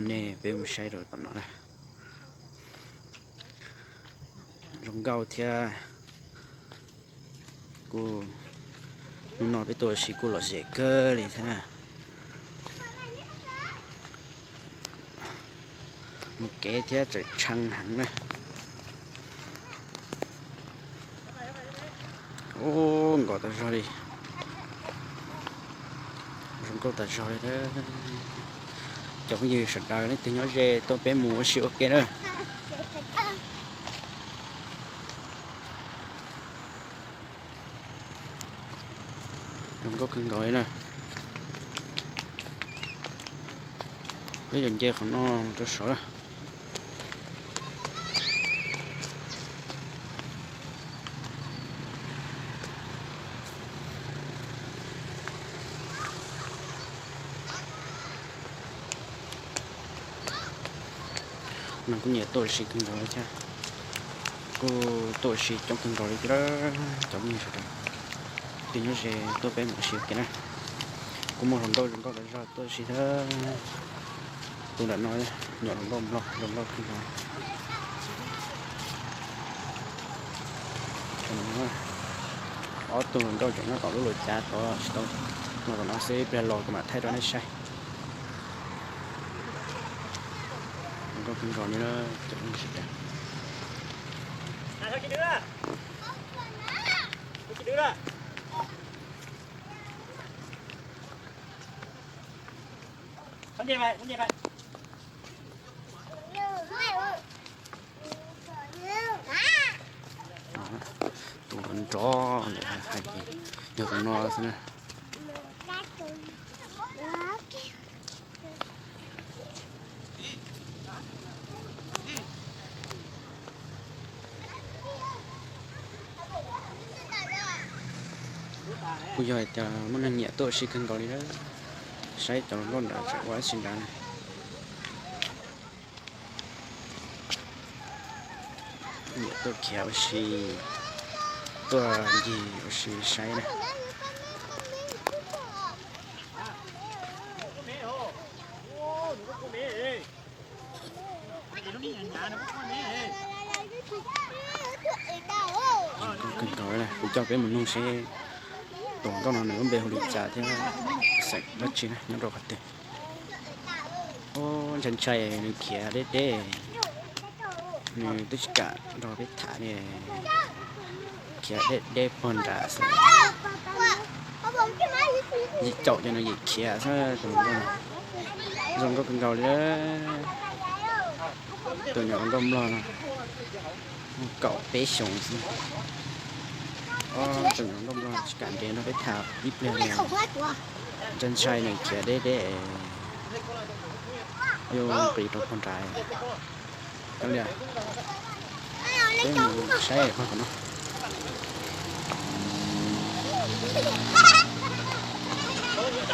Nej peb mus saib rau tom no na. Zoo nkauj thiab. Kuj hnub no peb tuaj ua si kuj lom zem kawg li thiab na. Mus kev thiab tseem tshee heev na. Ub, nkos tas zog li. Zoo nkauj tas zog li. Cov phooj ywg sawv daws leej twg nyob ze tuaj peb mus ua si ua ke na. Zoo nkauj kawg nkaus li na. Peb yuav nce qhov no rau saud na. No kuj nyiam tuaj ua si kawg nkaus li thiab. Kuj tuaj ua si coob kawg nkaus li thiab cov phooj ywg sawv daws. Leej twg nyob ze tuaj peb mus ua si ua ke na. Kuj muaj hluas nkauj zoo nkauj tas zog tuaj ua si thiab. Tus nram no nyuam hluas nkauj nplog zoo nkauj kawg nkaus. Ob tug hluas nkauj tseem nyob tom lub luav cav tod tsis tau, nyob tom no xwb, ib pliag los kuv mam thaij rau nej saib. Zoo nkauj kawg nkaus li na cov phooj ywg sawv daws. Tus nrov nrov hais tias yog tus no xwb na. Kuj yog hais tias muaj neeg nyiam tuaj ua si kawg nkaus li lawm. Saib cov hluas nkauj nrad tseem ua dab tsi nrad na. Nyiam tuaj khiav ua si, tuaj ncig ua si saib na. Zoo nkauj kawg nkaus li, kuv coj peb mus nug seb tus hluas nkauj no nws lub npe hu li cas thiab xeem dab tsi na, nyob rau qhov twg. Ntshai ntshai nws khiav deb deb, nws twb tsis kam nrog peb tham li, khiav deb deb puag nrad xwb. Yim caum ces nws yim khiav xwb tus hluas nkauj no. Zoo nkauj kawg nkaus li. Tus nyuam hluas nkauj nplog no muaj kaum peb xyoos xwb. Ob, tus nyuam hluas nkauj nplog tsis kam nres nrog peb tham ib pliag li. Ntshai ntshai nws khiav deb deb, yuav nqis rau puag nrad. Kav liam, peb mus saib puag tom no.